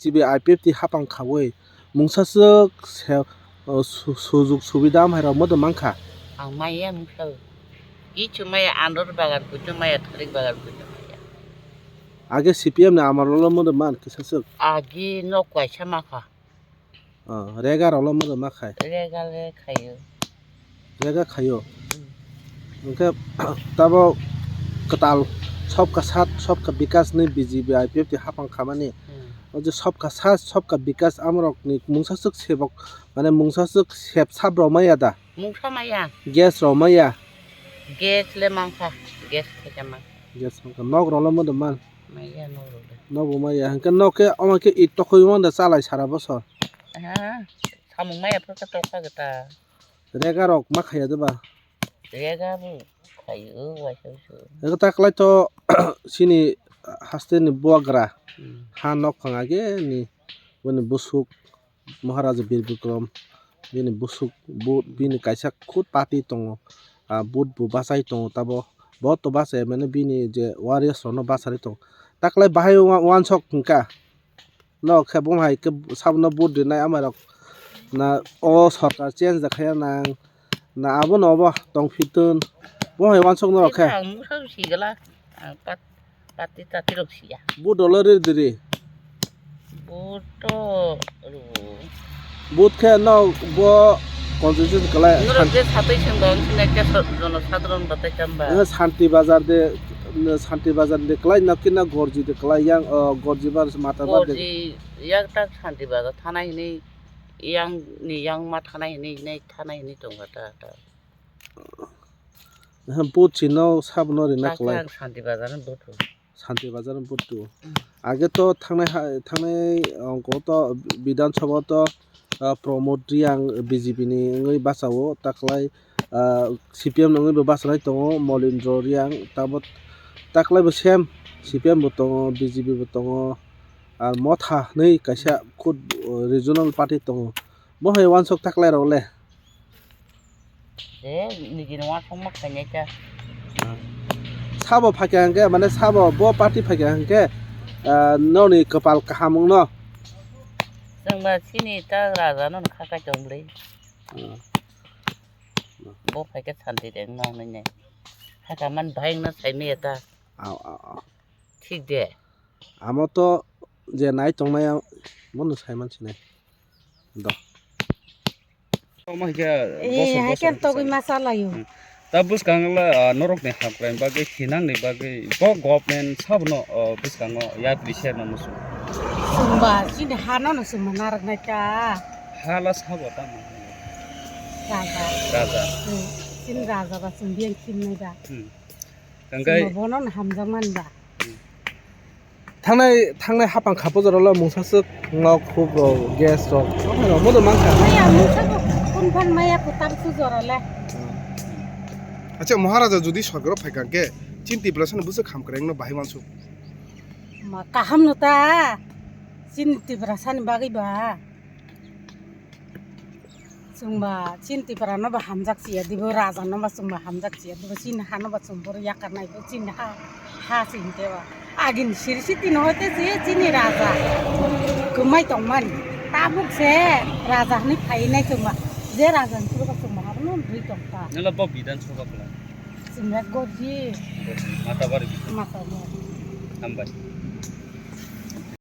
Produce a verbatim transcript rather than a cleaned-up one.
B J P I P F T hapang khaui mungsaswk se, o, su-, sujuk subida amhairok modo mankha. Ang maya mungsa. Kichu maya andor bagar kuchu maya, thalik bagar kuchu maya. Age C P M ni amar lolo modo man kisaswk. Agi nok kaisa makha. O, rega rolo modo makhai. Rega le khayo. Rega khayo. Hmm. Hwnkhe tabo kwtal Sabka Saath, Sabka Vikas ni B J P I P F T hapang khamani. Hmm. O je Sabka Saath, Sabka Vikas amrok ni mungsaswk sebok, mane mungsaswk sep sap rok maya da? Mungsa maya. Gas rok maya? Gas le mankha. Gas khaika mankha. Gas mankha. Nok rok le modo man? Maya nok rok le. Nok bo maya. Hwnkhe nok khe omo khe it tokoi manda chalai sara bosor. Ha, samung maya phwrwkhe tokha gata. Rega rok ma khaiya de ba? Rega bo khaio, waisa waisa. Ego ta kwlai to chini haste ni buagra. Hmm. Ha nok phang age ni boni busuk Maharaja Bir Bikram bini busuk bu-, bini kaisa khud party tongo. Ah, but bo bachai tongo tabo. Bo to bachai mane bini je warriors rok no bachari tongo. Ta kwlai bahai wa-, wansok hwnkha. No khe bumhai khe sabno vote rinai amai rok na o sorkar change da khaya nang na abo no obo tong phitun bumhai wansok norok khe. Ang mungsa sigala ang pat pati tati rok siya. Vote dolo ri diri. Vote to ru. Vote khe no bo constitution kalai. Norok je satwi sengba wng sinai khe jono sadharon batai tamba. Santi Bazar de Santi Bazar de kalai na kina Gorji de kalai yang, o, Gorji bar mata bar de. Gorji yak tak Santi Bazar thanai hinui yang ni yang ma thanai hinui hinui thanai hinui tongkha ta ta. Aha, but si no sabo no rina kalai. Ang Santi Bazar no but. Santi Bazar no but tu. Hmm. Age to thangnai ha, thangnai ongko to Bidhan Sabha to, ah, Pramod Reang B J P ni wngwi bachao ta kalai, ah, C P M ni wngwi bo bachanai tongo Molindro Reang tabo ta kalai bo same C P M bo tongo B J P bo tongo. Ar motha hinui kaisa khud, uh, regional party tongo. Bo hai wansuk taklai rok le. Je, niji ni wansuk ma khainai ta. Sabo phaikha hwnkhe, mane sabo bo party phaikha hwnkhe, uh, noni kwpal kaham wngno. Chwng ba chini ta raja no kha kai tong bwlwi. Hmm. Bo phaikhe santi de wngno hinui nai. Hakha man bahai wngno sai maya ta. Au, au, au. Thik de. Amo to je nai tongnai, bono sai mansinai. Do. Omo hai khe eh, bosong hai bosong khe togwi sai. Ma salayo. Hmm. Ta bwskango le, ah, norok ni hamkrai bagwi, thinang ni bagwi, bo government sabono, oh, bwskango yatri se no musu. Chwngba chini hano no chwngma narwknai ta. Hala sabo tamo. Raja. Raja. Hmm. Chini raja ba chwng biyang khimnai ba. Hmm. Tangkai. Chwngma bono no hamjakmani ba. Hmm. Thangnai, thangnai hapang kha bujaro le mungsaswk nok huk rok, gas rok, omo rok modo mankha. Maya mungsa bo kun phan maya kutam su jora le. Acha, Maharaja jodi sorkaro phaikha khe, chini Tiprasani bwswk hamkrai wngno bahai wansuk. Ma kaham no ta, chini Tiprasani bagwi ba. Chwngba chini Tipra no ba hamjak chiya dibo, raja no ba chwngba hamjak chiya dibo, chini ha no ba chwng boro yakar nai bo, chini ha, ha chini te ba. Agini siri siti no hoite se chini raja kwmai tongmani. Tabuk se raja hinui phai nai chwngba. Je raja ni phuru ba chwngba abono rwi tong ta. Nala bo Bidhan Sabha kwlai. Chwngba gorji. Gorji. Mata bari. Mata bari. Hambai.